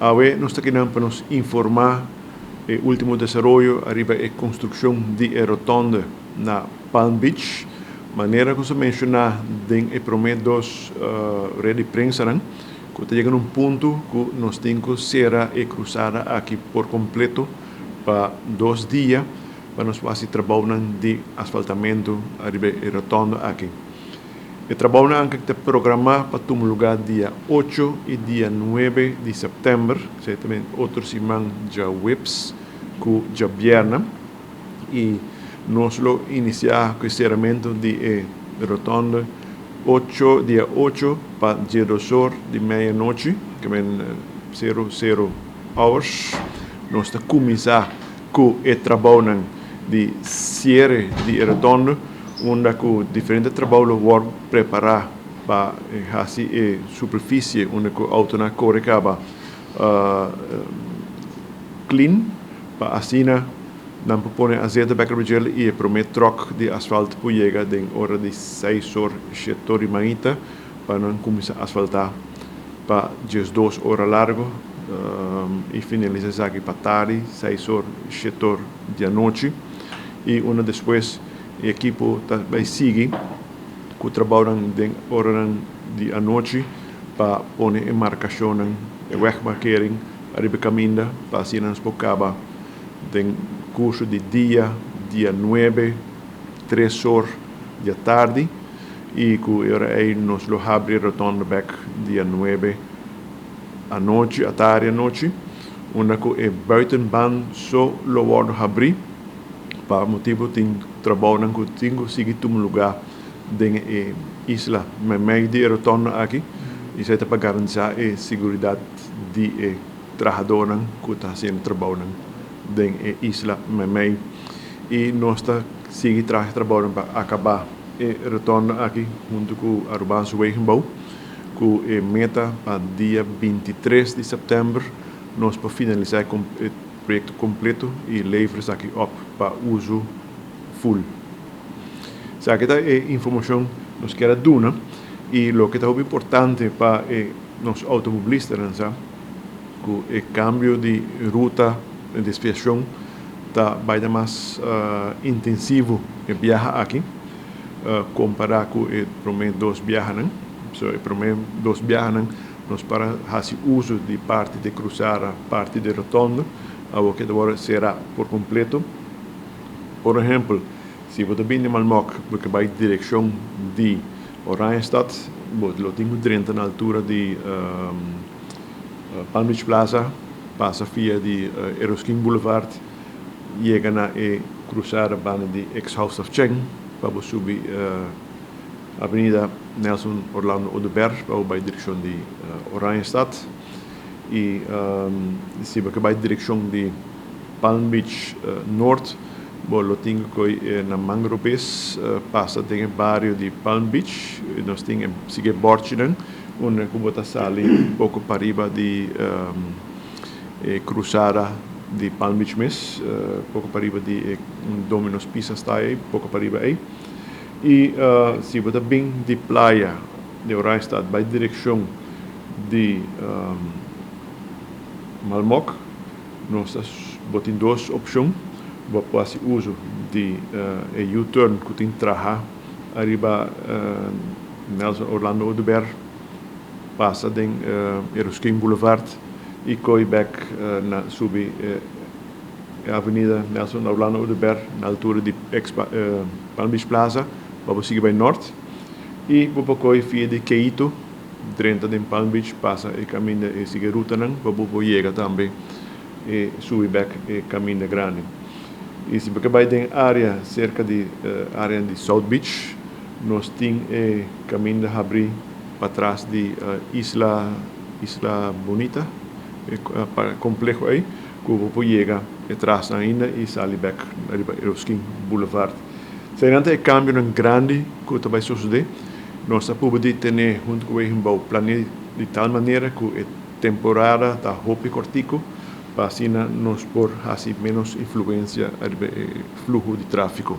Awe nos ta kinan pa nos informá e último desaroyo ariba e konstrukshon di e rotonde na Palm Beach. Manera ku nos a menshoná den e promé dos red di prensanan, ku ta yega na un punto ku nos tin ku sera e krusada aki por kompleto pa 2 dia pa nos por hasi trabounan di asfaltamentu ariba e rotonde aki. E trabounan anke ta programá pa tuma lugá dia 8 i dia 9 di sèptèmber, esei ta otro siman djaweps ku djabièrnè, i nos lo inisiá ku e seramentu di e rotonde 8 dia 8 pa 12 or di meianochi, ke men 00 hours. Nos ta kuminsá ku e trabounan di siere di e rotonde, unda ku diferente trabou lo wòrdu prepará pa hasi e superfisie unda ku outonan a kore kaba clean, pa asina nan por pone azeta bek riba djel i e promé tròk di asfalt por yega den ora di 6 or, 7 or di mainta pa nan kuminsá asfaltá pa 12 ora largu i finalisá esaki pa tardi, 6 or, 7 or di anochi. I unda despues e ekipo ta bai sigui ku trabounan den oranan di anochi pa pone e markashonnan, e wegmarkering, ariba e kaminda pa asina nos por kaba den kurso di dia, dia 9, 3 or di atardi, i ku e ora ei nos lo habri e rotonde bek dia 9 anochi, atardi anochi, unda ku e buitenbaan so lo wòrdu habrí pa motibu tin trabounan ku tin ku sigui tuma lugá den e isla meimei di e rotonde aki, i esei ta pa garantisá e siguridat di e trahadónan ku ta hasiendo trabounan den e isla meimei. I nos ta sigui traha e trabounan pa akabá e rotonde aki huntu ku Arubaanse Wegenbouw, ku e meta pa dia 23 di sèptèmber nos por finalisá e proyekto kompleto i lever esaki òp pa uso full. Esaki ta e informashon nos kier a duna i loke ta hopi importante pa e nos outomobilistanan sa ku e kambio di ruta di desviashon ta bai ta mas intensivo e biaha aki kompará ku e promé dos biahanan. So e promé dos biahanan nos para hasi uso di parti di krusada, parti di rotonde, awor ke ta wòrdu será por kompleto. Por ehèmpel, si bo ta bini di Malmok bo ke bai direkshon di Oranjestad, bo lo tin ku drenta na altura di Palm Beach Plaza, pasa via di Eroskin Boulevard, yega na e krusada banda di ex House of Cheng pa bo subi Avenida Nelson Orlando Oduber pa bo bai direkshon di Oranjestad. I si bo ke bai direkshon di Palm Beach Noord, bo lo tin ku koi na Mangrobes pasa den e bario di Palm Beach. Nos tin e sigui e bòrchinan unda ku bo ta sali poko pariba di e krusada di Palm Beach mes, poko pariba di e Domino's Pizza sta ei, poko pariba ei. I si bo ta bin di playa di Oranjestad bai direkshon di Malmok, nos ta bo tin dos opshon, bo por hasi uso di e U-turn ku tin traha ariba Nelson Orlando Oduber, pasa den Eroskin Boulevard i koi bek na subi e avenida Nelson Orlando Oduber na altura di ex Palm Beach Plaza pa bo sigui bai nort, i bo por koi via di Keito drenta den Palm Beach pasa e kaminda e sigui rutanan pa bo por yega tambe e subi bek e kaminda grandi. I si bo ke bai den area serka di area di South Beach nos tin e kaminda habri patras di Isla Isla Bonita e kompleho ei ku bo por yega e trasnan ainda i sali bek riba Eroskin Boulevard. Eseinan ta e kambionan grandi ku ta bai sosodé. Nos ta purba di tene huntu ku Wegenbouw plane'é di tal manera ku e temporada ta hopi kòrtiku pa asina nos por hasi ménos influensia riba e fluho di tráfiko.